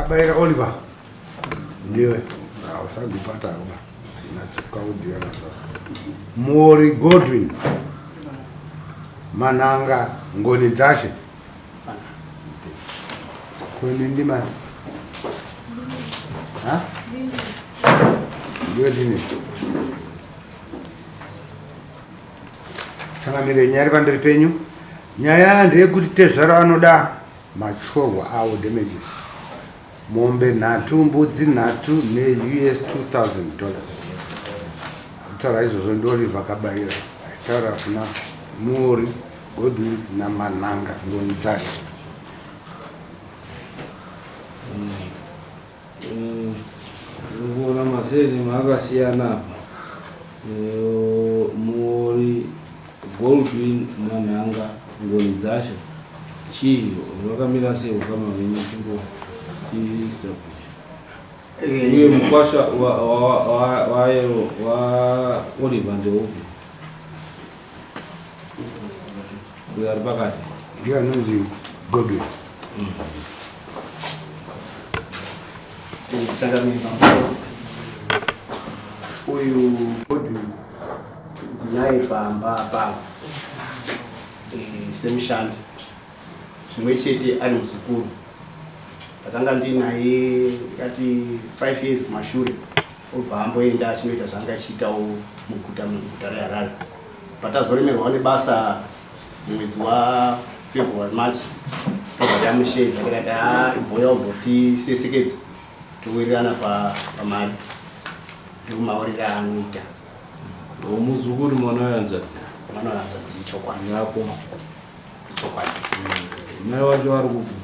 Kabaira Oliver. Ndiwe. Usandipata ba. Nasukaudzira nazvo. Muori Godwin. Mananga Ngoni Dzashe. Kuni ndimani? Ha? Ndiwe ndini. Changamire, nyaya iri pamberi penyu. Nyaya ndeyekuti tezvara vanoda matyorwa awo, damages, mombe nhatu, mbudzi nhatu neUS $2000. Kutaura izvozvo ndiOliver Kabaira achitaura kuna Muori Godwin naMananga Ngoni Dzashe. Ndikuona maseri akasiyana apa. Muori Goldwin Manhanga Ngoni Dzashe, chii vakamira sei ukama hwenyu? Chimbo tiestablish. Uye mukwasha waOliver ndeupi uyo ari pakati? Ndiye anonzi Godwin. Changamire, pamusoro. Uyu Godwin ndinaye pamba pangu semushandi, zvimwe chete ari muzukuru. Ndakanga ndinaye ndikati 5 years kumashure, obva amboenda achinoita zvaanga achiitawo muguta reHarare. Patazoremerwawo nebasa mumwedzi waFebruary, March, tobva tamushedza tikati, "Ah, imboya umbotisesekedza, towirirana pamari." Ndomaurira anoita. Muzukuru, mwana wehanzvadzi? Mwana wehanzvadzi, chokwadi. Yako? Chokwadi. Mai wacho vari kupi?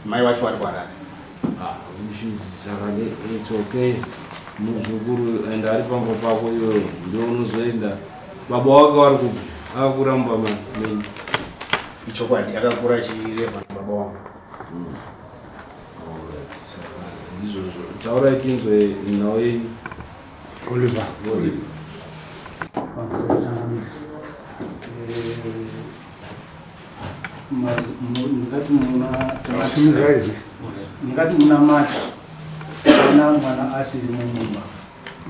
Mai wacho vari kuHarare. Ah, which is, saka it's okay, muzukuru and ari pamba pako iwewe, ndio unozoenda. Baba wake vari kupi? Akakura mumba menyu? Ichokwadi, akakura achireva baba wangu. Alright, saka ndizvozvo. Taurai tinzwe nhau yenyu. Oliver. Oliver. Pamusoro, changamire. Simudzai izvi. Ndingati muna March ana mwana asiri mumumba.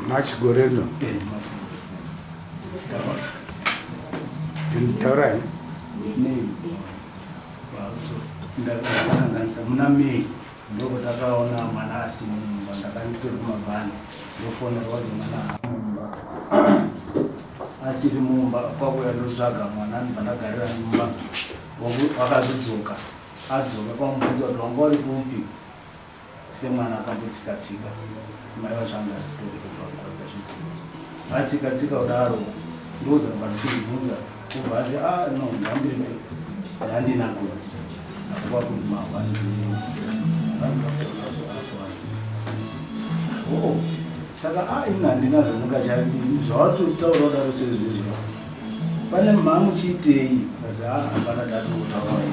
March gore rino? March. Taurai. May, ndakakanganisa, muna May ndoko takaona mwana asiri mumba. Ndakanditori kumabhani, ndofonera wazi mwana haamumba, asiri mumba. Kwakuya ndotsvaga mwana, ndibva ndagarira mumba. Wakazodzoka, adzoka kwamubvunza kuti wanga uri kupi, semwana akambotsika-tsika. Mai vacho anga asitori kubva nguva dzacho, atsika-tsika kudaro. Ndozoramba ndichimubvunza, kubva ati, "Ah, no, ndambiri ndandina goti akuva kuri mahwanzi." Oh, saka a ini handina zvandingachadii, zvawatotaura kudaro sezvizvo pane mamuchiitei? Kazi, "A, hapana, tatongotaura."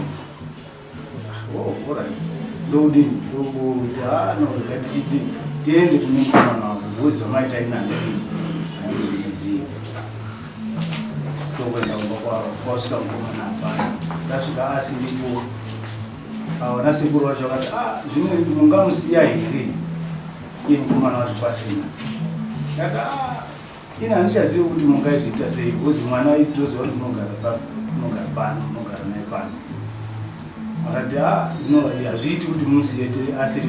Oh, alright, ndokudini? Ndokuti, "Ah, no, rega tichidi tiende kune mukomana wako, because zvamaita ini handidini, handizozvizivi." Tokuenda kumba kwavo, kwasvika mukomana hapana. Tasvika asiripo. Vana sekuru vacho vakati, "Ah, zvino mungamusiya here iye mukomana wacho pasina?" Ndati, "Ah, ini handichazivi kuti mungaizviita sei, because mwana toziva kuti unogara pano, unogara naye pano." Akati, "A, no, hazviiti kuti musiye asiri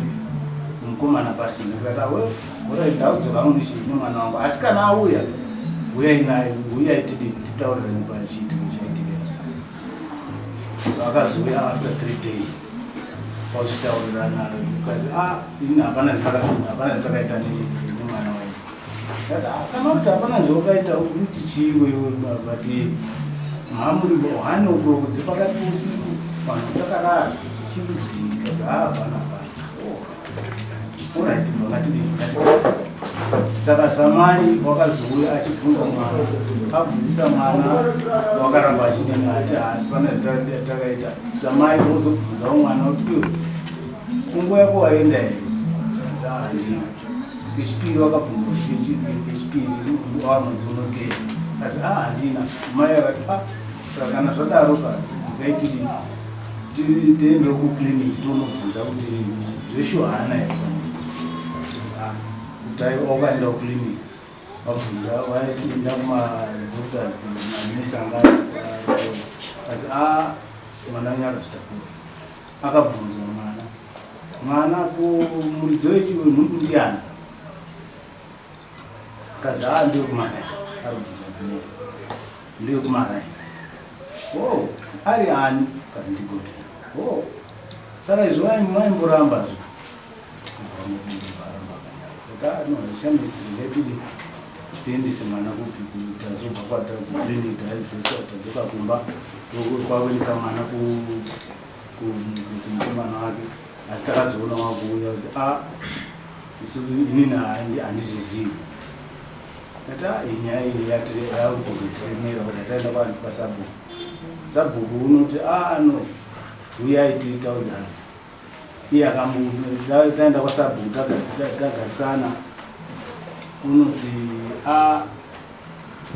mukomana pasina." Ndikati, "We alright, ndakudzoka hangu nemwana wangu, asi kana auya, uyai naye, uyai tidi titaurirane pachiitiko chaitika." Vakazouya after 3 days, kwachitaurirana kazi, "A, ini hapana zvatakaita nemwana wangu." Ndati, "Ah, kana kuti hapana zvawakaita, kuti chiiwewe?" But mamuri 1 o'clock dzepakati pousiku, vanhu takarara, chirudzii? Kazi, "Ha, hapana, hapana." Alright, ngatidii. Saka samai wakazouya achibvunza mwana, abvunzisa mwana, wakaramba achidini, ati hapana takaita. Samai wozobvunzawo mwana kuti, "Iwe, kunguva yako waenda here?" Kazi, "Handina." Kechipiri wakabvunzwa kechipiri, wamwedzi unotera, asi, "A, handina." Mai akati, "A, saka kana zvadaro ka, ndingaitidini?" Tiende kuclinic tonobvunza kuti zveshuwa haana here. Kuti wakaenda kuclinic vabvunza, vaenda kumadoctors, manesi anga asi a mwana wenyu akazvitakura. Akabvunzwa mwana, mwana ko muridzi wenhumbu ndiani? Kazi a ndewekumarai. Ari kubvunzwa nanesi, ndewekumarai. O ari ani? Kazi ndiGodwin. O saka izvo vaimboramba zvo saka no hazvishamisi. Ngatidi tiendese mwana kupi? Tazobva kwata kuclinic, taizvese, tadzoka kumba kwakuendesa mwana kumukomana wake. Asi takazoona wakuuya kuti a isusu inini handizvizivi. Tati a iyi nyaya iyi yakutozotiremera. Kuti taenda kwasabhuku, sabhuku unoti a no, uyai titaudzana. Iye akambu taenda kwasabhuku, tagarisana, unoti a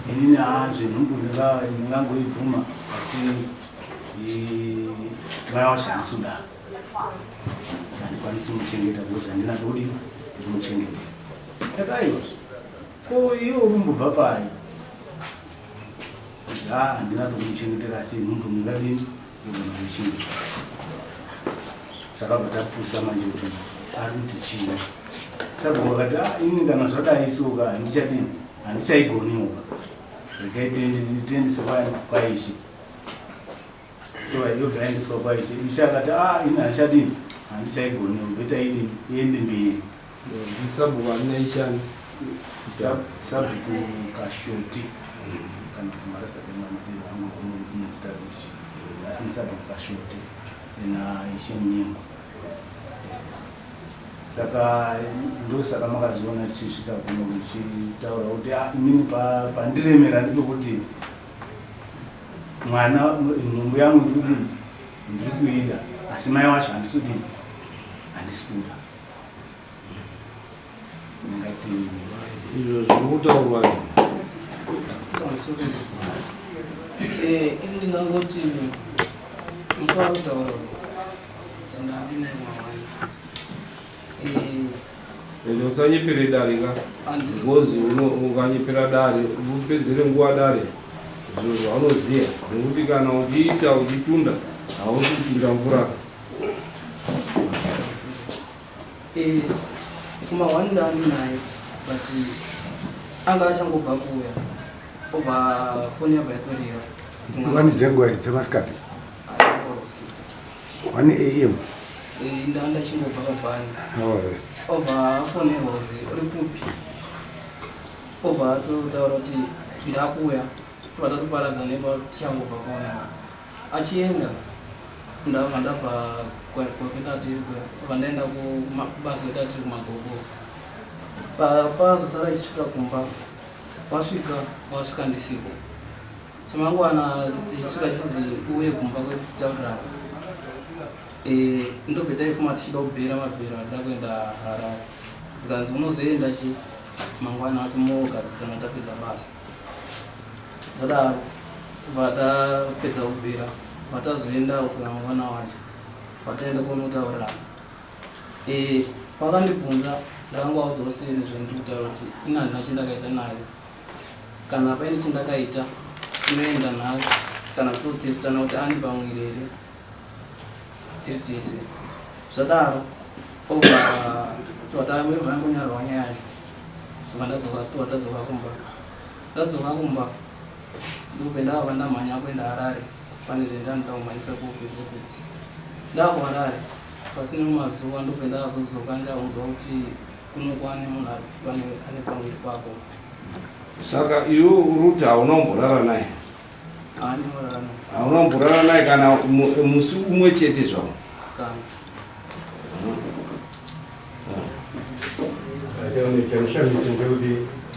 inini a zvenhumbu ndingangoibvuma, asi mai wacho handisi kudaro, handikwanisi kumuchengeta because handina pekudii pekumuchengetera. Tati aiwa, ko iwe uri pai? Kuti a handina pekumuchengetera, asi nhumbu ndingadini, ndogona kumuchengeta. Saka bva tapusa manje kuti ari kuti chii. Saka vakati a ini kana zvadai soka handichadini, handichaigoniwo, regai tiendese kwaishe. Yobva yaendeswa kwaishe. Ishe akati a ini handichadini, handichaigoniwo, better idini, iende mberi. Sabhuku anina ishani? Sabhuku Kashoti kana kuti Marasademanzira, angokunezita rekuti, asi ndisabhuku Kashoti naishe Munyengo. Saka ndosaka makazoona tichisvika kuno tichitaura kuti ah, inini pandiremera ndepekuti mwana, nhumbu yangu ndiri ndiri kuida, asi mai wacho handisi kudini, handisi kuda. Ndingati izvo zviri kutaurwa. Ini ndingangoti musi wari kutaura ndandine mawani. Ende usanyepere dare ka, because ukanyepera dare upedzere nguva dare zviro zvaunoziva, nekuti kana uchiita uchitunda hausi kutunda mvura. Kumahwani ndandinaye, but anga achangobva kuuya, obva foni yabva yatorira. Wani dzenguva dzemasikati, 1 a.m.? Ndanga chingobva pabhani, obva afonerwa kuzi uri kupi, obva atotaura kuti ndakuuya. Tobva tatoparadzana ipa tichangobva kuona achienda. Ndabva ndabva kwetati, obva ndaenda kubasa kwetati kumagogo. Pazosara ichisvika kumba, wasvika wasvika ndisipo. Chamangwana ichisvika chizi uye kumba kwedu titaurirana. Ndobve taifuma tichida kubhera mabhero atida kuenda Harare, ndikanzi unozoenda chi mangwana ati mogadzisana tapedza basa. Zvadaro vatapedza kubhera, vatazoenda kusvika mangwana wacho, vataenda kunotaurirana. Pakandibvunza ndakangovaudzawo sei zvendiri kutaura kuti ina handina chindakaita nayo. Kana paine chindakaita tinoenda nhasi kana kutotestana kuti ane pamwiri here tiri tese. Zvadaro obva tovangonyorerwa nyaya yacho, tobva tadzoka kumba. Tadzoka kumba ndobve ndavabva ndamhanya kuenda Harare, pane zvendanoda kumhanyisa kuofisi ofisi. NdakuHarare pasina mazuva ndobve ndazodzoka, ndaunzwa kuti kunokwane munhu ane pamwiri pako. Saka iwe uri kuti hauna kumborara naye? Haaniorarana. Hauna kumborara naye kana musi umwe chete zvawo? Kana. Chanoshamisa ndechekuti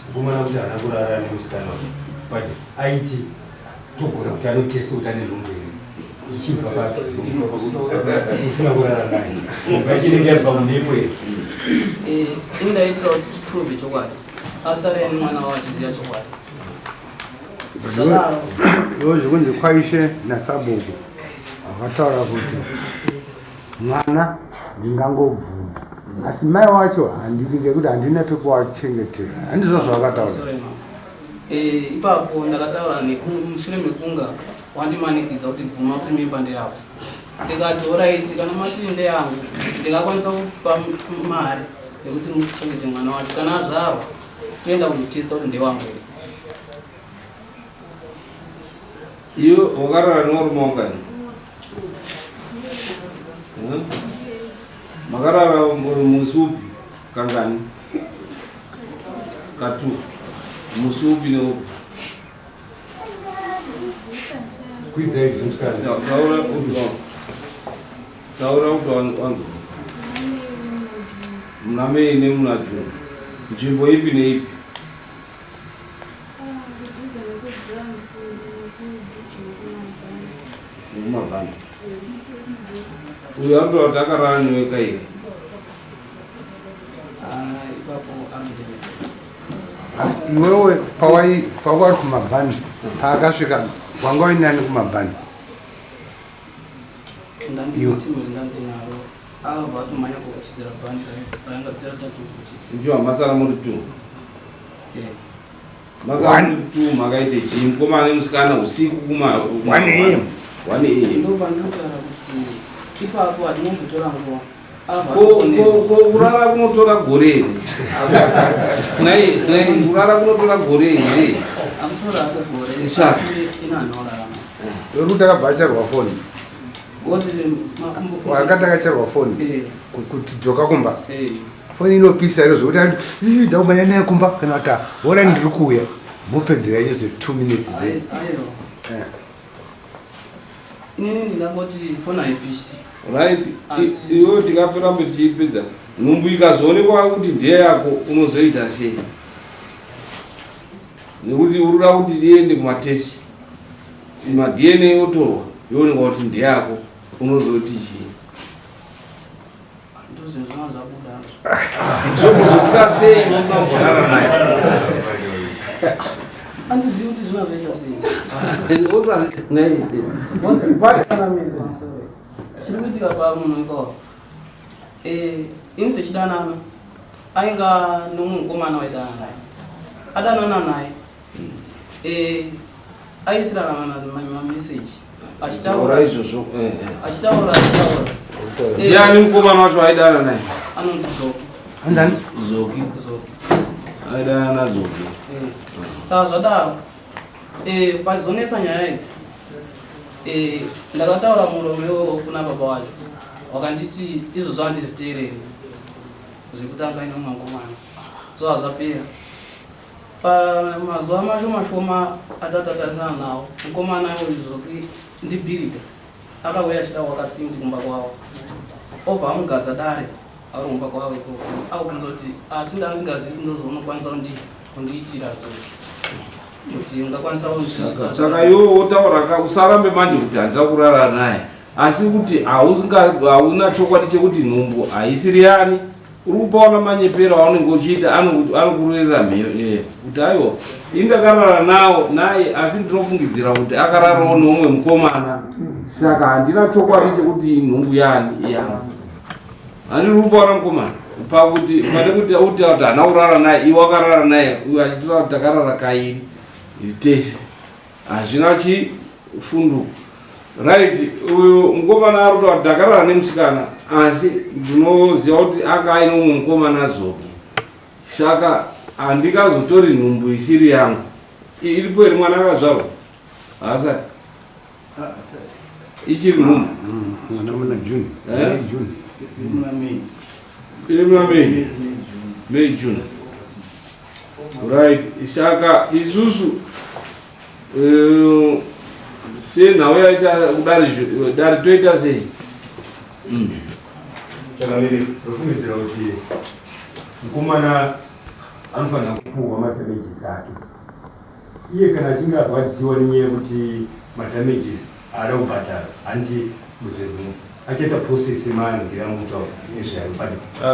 mukomana kuti haana kurara nemusikana uyu, but aiti togona kuti anotesta kuti ane nhumbu here, ichibva papi usina kurara naye? Nhumbu yacho inenge yabva mumhepo here? Ini ndaitira kuti tiprove chokwadi, asare mwana wavo achiziva chokwadi. Zvadaro Iwo zvekunzi kwaishe nasabhuku. Wakataura kuti mwana ndingangobvuma asi mai wacho handidi ngekuti handina pekuwachengetera. Handizvo zvawakataura. Eh, ipapo ndakataura mushure mekunga wandimanikidza kuti bvuma kuti mimba ndeyako. Ndikati horaiti kana mati ndeyangu ndingakwanisa kupa mari yekuti muchengete mwana wacho kana azvarwa toenda kunotesta kuti ndewangu here. Iwe wakarara nevarume wangani? Makarara musi upi? Kangani? Katu. Musi upi neupi? Kwidza izvi musikana. Taura kuti taura kuti wanzwa. Muna May nemuna June. Nzvimbo ipi neipi? Nekumabhandi. Uyu ari kutaura kuti akarara newe kairi. Ipapo anondirepa. Asi iwewe pawai pawari kumabhandi paakasvika wanga uinani kumabhandi? Ndanditimu randinaro ava vatomhanya kukuchidzira bhandi rainga ratatu kuchidzira. Ndiyo masara muri two. Masara muri two makaite chii? Mukomana nemusikana usiku kuma 1 am. 1 am. Ndo pandinotaura kuti ipapo hatinombotora nguva. Kurara kunotora gore here? Nai kurara kunotora gore here? Amutora hako gore. Asi inanhorarama. Uri takabva acherwa foni. Wakati akacherwa foni kuti dzoka kumba. Foni inopisa iro zvekuti andi ndakumanya naye kumba kana kuti hora ndiri kuuya. Mopedzera inyo zve 2 minutes dzenyu. Aiwa. Inini ndingangoti foni haipisi. Right, iwe tingatoramba tichiipedza. Nhumbu ikazoonekwa kuti ndiye yako unozoita sei? Nekuti uri kuda kuti iende kumatesti. MaDNA otorwa yoonekwa kuti ndiye yako unozoti chii? Ndozvinhu zvabuda. Zvokuzobuda sei unokumborara naye? Andizivi kuti zvinozoita sei. Chiri kuitika pamunhu ikawa. Ini tichidanana ainga nomumwe mukomana waidanana naye. Adanana naye. Aisirana mameseji. Achitaura izvozvo. Achitaura. Ndiani mukomana wacho aidana naye? Anonzi Zoki. Anzani? Zoki. Zoki. Aidana naZoki. Saka zvadaro pazonetsa nyaya idzi ndakataura muromo iwowo kuna baba wacho wakanditi izvozvo handizviteereri zvekutanga ine mangomana zvava zvapera. Pamazuva mashoma shoma atatatarisana nawo mukomana uyu Zoki ndibhirida akauya achida wakasimbi kumba kwavo obva amugadza dare ari kumba kwavo ikoko akubvunza kuti asi ndandisingazivi ndozounokwanisa kundiitira Zoki kuti ungakwanisa kundiita. Saka iwe wotaura ka usarambe manje kuti handina kurara naye asi kuti hauna chokwadi chekuti nhumbu haisiri yani. Uri kupaona manyepero aunenge uchiita anokurerera mheyo kuti aiwa ini ndakarara nawo naye asi ndinofungidzira kuti akararawo neumwe mukomana saka handina chokwadi chekuti nhumbu yani yangu. Handiri kupaona mukomana pakuti pane kuti uti kuti haana kurara naye iwe wakarara naye uyo achitora kuti takarara kairi tese hazvina chifunduko. Right, uyu mukomana ari kutaura kuti ndakarara nemusikana asi ndinoziva kuti anga aine umwe mukomana Zoki saka handingazotori nhumbu isiri yangu. Iripo here mwana akazvarwa? Haasati. Ichiri nhumbu. Mwana muna June. May June. Muna May. Iri muna May. May June. Right, saka isusu senhau yaita kudari dare toita sei? Chakamire ndofungidzira kuti mukomana anofanira kupuhwa madamages ake. Iye kana achinge arwadziwa nenyaya yekuti madamages aada kubhadhara handi muzvinhu achaita process yemanhingire amutaura nezvayo but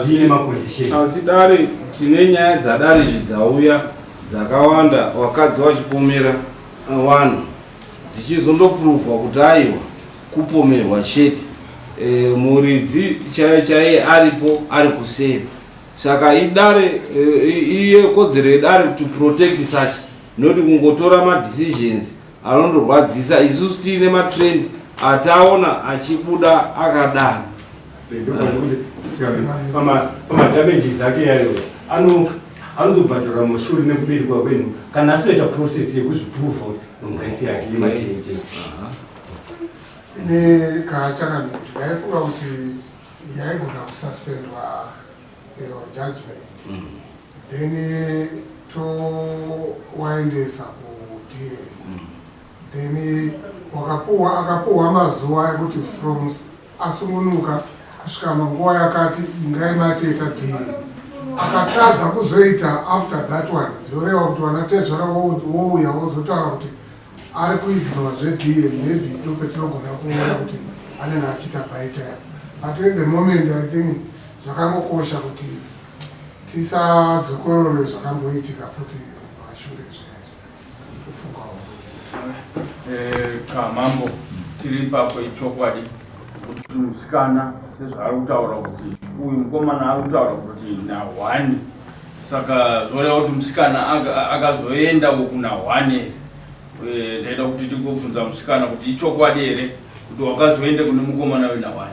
dziine macondition. Asi dare tine nyaya dzadare izvi dzauya dzakawanda vakadzi vachipomera vanhu dzichizondopuruvhwa kuti aiwa Kupomerwa chete. E, muridzi chaiye chaiye aripo ari kuseri. Saka idare e, iye kodzero yedare to protect such not kungotora madecisions anondorwadzisa isusu tiine matrend ataona achibuda akadaro. Pamadamages ake yayo anozobhadharwa mushure mekuberekwa kwenyu kana asinoita process yekuzviprova kuti nongaisi yake yemaDNA test. Ini kachakamiri ndaifunga kuti yaigona kususpendwa judgment then towaendesa kuDNA then wakapuwa akapuhwa mazuva ekuti from asungunuka kusvika manguva yakati ingai mateta DNA. Akatadza kuzoita after that one, zvoreva kuti vanatezvara wouya wozotaura kuti ari kuignora zveDNA, maybe ndopetinogona kuona kuti anenge achiita buy time. But at the moment I think zvakangokosha kuti tisadzokorore zvakamboitika futi mashure zvezvo, kufungawo kuti Kamambo, tiri ipapo. Ichokwadi kuti musikana sezvaari kutaura kuti uyu mukomana ari kutaura kuti na1, saka zvoreva kuti musikana akazoendawo kuna 1 here? Ndaida kuti tigobvunza musikana kuti ichokwadi here kuti wakazoenda kune mukomana wena1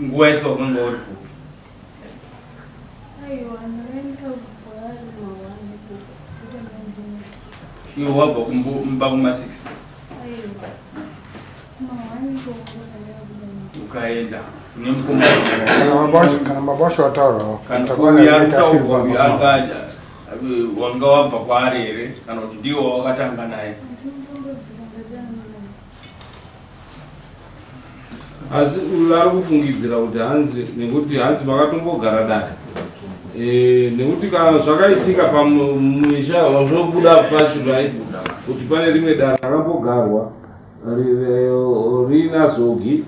nguva yese wakanga uri kupi? Aiwa, ndakaenda kwaari mawani ikoko kuti Iwe wabva kumba kuma6? Aiwa, mawani ikoko ndakabuda. Ukaenda kune mukomana. Kana baba wacho wataurawo. Kana uyu ari kutaurwa uyu anga wanga wabva kwaari here kana kuti ndiwo wakatanga naye? Asi uyu ari kufungidzira kuti hanzi nekuti hanzi makatombogara dare. Nekuti kana zvakaitika pamusha zvobuda pacho right kuti pane rimwe dare rakambogarwa riina Zogi,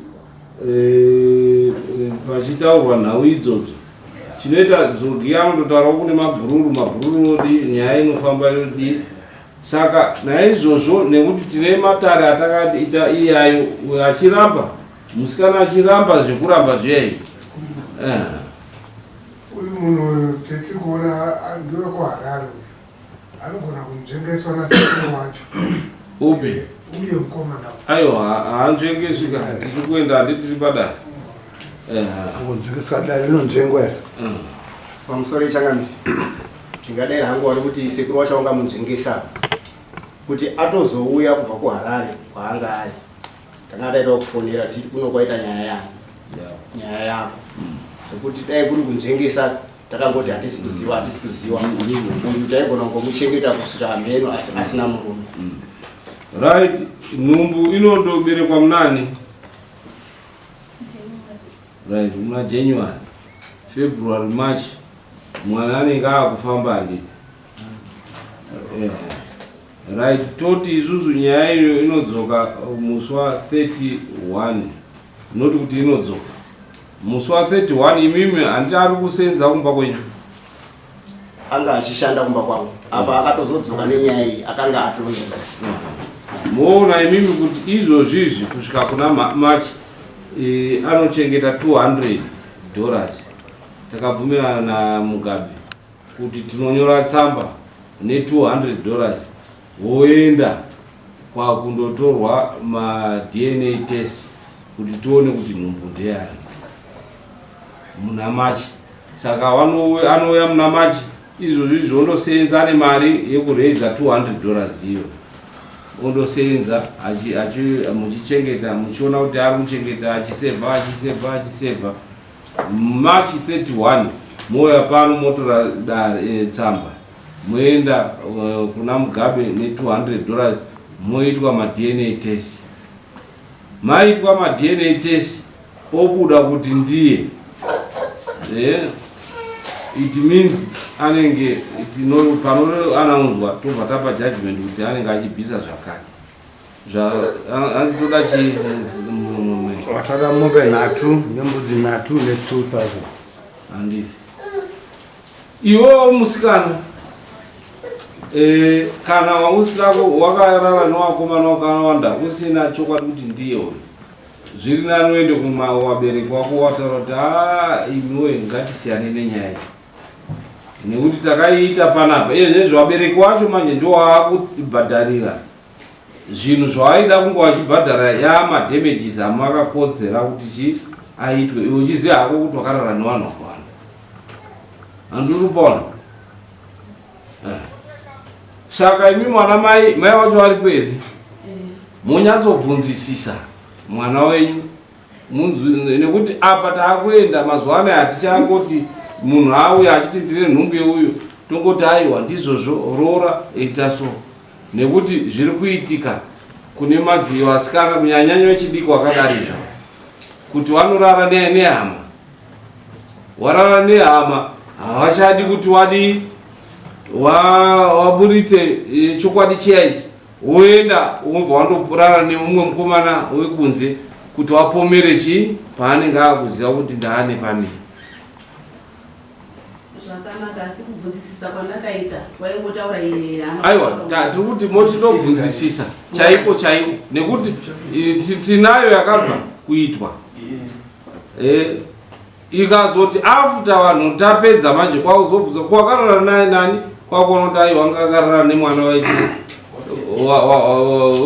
pachitaurwa nhau idzodzo. Chinoita Zogi anondotaurawo kune mabhururu, mabhururu odi nyaya inofamba yodi. Saka naizvozvo nekuti tine matare atakaita iyayo, uyo achiramba, musikana achiramba zvekuramba zviyaizvo. Uyu munhu tetiri kuona ndiwe kuHarare uyu anogona kunzvengeswa nasekuru wacho. Upi? Uye mukomana. Aiwa, haanzvengeswi ka, tiri kuenda, handi tiri padare. Kunzvengeswa, dare rinonzvengwa here? Pamusoro ichangamiri, ndingadai hangu wari kuti sekuru wacho wangamunzvengesa kuti atozouya kubva kuHarare kwaanga ari. Tanga taitawo kufonera tichiti kuno kwaita nyaya yako, nyaya yako, zvekuti dai kuri kunzvengesa takangoti hatisi kuziva, hatisi kuziva uyu, taigona kungomuchengeta kusvika mheno asina murume. Right, nhumbu inondoberekwa munani? Right, muna January, February, March mwana anenge akufamba, handiti? Right, toti isusu nyaya iyo inodzoka musi wa31, noti kuti inodzoka musi wa31. Imimi handiti ari kusenza kumba kwenyu? Anga achishanda kumba kwangu apa akatozodzoka nenyaya iyi akanga atoenda. Moona imimi kuti izvozvi izvi kusvika kuna March anochengeta $200. Takabvumirana naMugabe kuti tinonyora tsamba ne$200, voenda kwakundotorwa maDNA test kuti tione kuti nhumbu ndeyani muna March. Saka anouya muna March izvozvi izvi ondosenza ane mari yekuraisa $200 iyo, ondosenza muchichengeta, muchiona kuti ari kuchengeta, achisevha, achisevha, achisevha. March 31 mouya pano, motora tsamba, moenda kuna Mugabe ne$200, moitwa maDNA test. Maitwa maDNA test, obuda kuti ndiye, it means anenge panoanaunzwa tobva tapa judgment kuti anenge achibvisa zvakati. Hanzi toda chi Watada mombe nhatu nembudzi nhatu ne2000. Handiti iwewo musikana? Kana wausina wakarara newakomana wakawanda usina chokwadi kuti ndiye uyu, zviri nani uende kumawabereki wako wataura kuti a imiwe, ngatisiyane nenyaya iyi nekuti takaiita panapa. Iye zvezvo vabereki wacho manje ndo waakubhadharira zvinhu zvawaida kunge wachibhadhara yamadamages amakakodzera kuti chi aitwe, iwe uchiziva hako kuti wakarara nevanhu vakawanda. Handiri kupona. Saka imi mwana mai mai wacho varipo here? Munyatsobvunzisisa mwana wenyu nekuti apa taakuenda mazuva anaya, hatichangoti munhu auya achiti ndine nhumbu yeuyu tongoti aiwa ndizvozvo, roora, ita so, nekuti zviri kuitika kune madziyo asikana, kunyanyanya vechidiki wakadarizvo, kuti vanorara nehama, warara nehama havachadi kuti wadii, waburitse chokwadi chiya ichi, woenda wobva wandorara nemumwe mukomana wekunze kuti wapomere chii paanenge akuziva kuti ndaane pamiri. Zvakanaka, asi kubvunzisisa kwandakaita waingotaura iye. Aiwa, tiri kuti mochitobvunzisisa chaiko chaiko nekuti tinayo yakabva kuitwa, ikazoti after vanhu tapedza manje kwakuzobvunza kwakarara naye nani, kwakuona kuti aiwa anga akarara nemwana waiti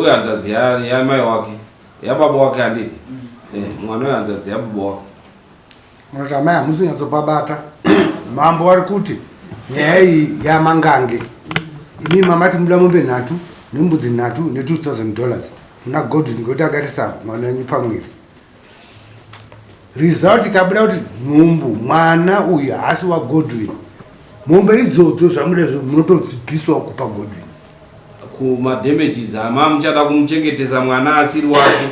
wehanzvadzi yamai wake, yababa wake, handiti? Mwana wehanzvadzi yababa wake. Munoti amai hamusi kunyatsopabata. Mambo vari kuti nyaya iyi yamangange. Imi mamati muda mombe nhatu nembudzi nhatu ne2000 dollars muna Godwin ngekuti akaitisa mwana wenyu pamwiri. Result ikabuda kuti nhumbu mwana uyu haasi waGodwin, mombe idzodzo zvamuda izvo munotodzibviswa kupa Godwin. Kumadamages ama muchada kumuchengetesa mwana asiri wake,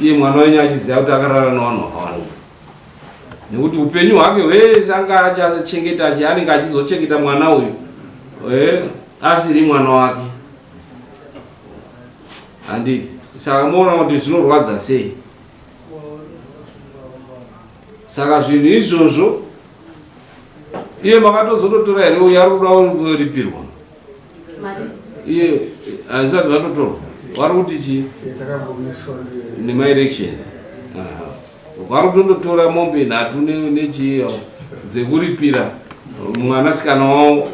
iye mwana wenyu achiziva kuti akarara nevanhu vakawanda, nekuti upenyu hwake hwese anga achachengeta anenge achizochengeta mwana uyu asiri mwana wake, handiti? Saka moona kuti zvinorwadza sei. Saka zvinhu izvozvo iye makatozototora here uyo ari kuda kuripirwa? Iye hazvisati zvatotorwa, vari kuti chii? Takambomiswa. Nemaelections vari kutondotora mombe nhatu nechiyo dzekuripira mwanasikana wavo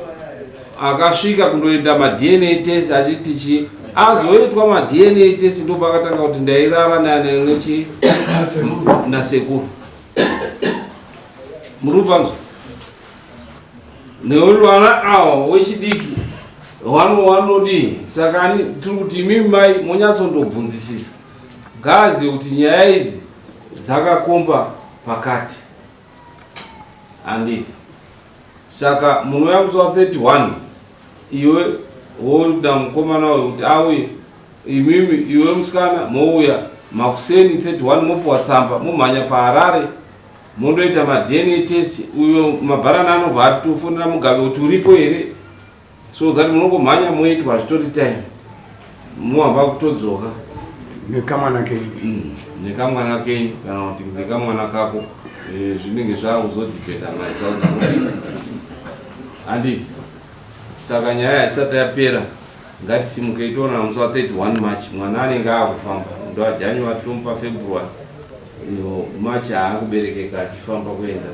akasvika kundoita maDNA test achiti chi azoitwa maDNA test ndopakatanga kuti ndairara nechi nasekuru. Muri kupanzwa? Nekuti vana ava wechidiki vanodii? Saka ani tiri kuti imimi mai monyatsondobvunzisisa gazi kuti nyaya idzi dzakakomba pakati, handiti? Saka munouya musi wa31, iwe woda mukomana uyu kuti auye, imimi iwe musikana mouya makuseni 31, mopuwa tsamba, momhanya paHarare mondoita maDNA test. Uyo mabharani anobva atofonera Mugabe kuti uripo here, so that munongomhanya moitwa, zvitori time, mohamba kutodzoka. Nekamwana kenyu. Nekamwana kenyu kana kuti nekamwana kako. Zvinenge zvakuzodhipenda maitsaudza, handiti? Saka nyaya haisati yapera. Ngatisimukei toona musi wa31 March mwana anenge akufamba. NdoaJanuary tomupa February, iyo March haakuberekeka achifamba kuenda.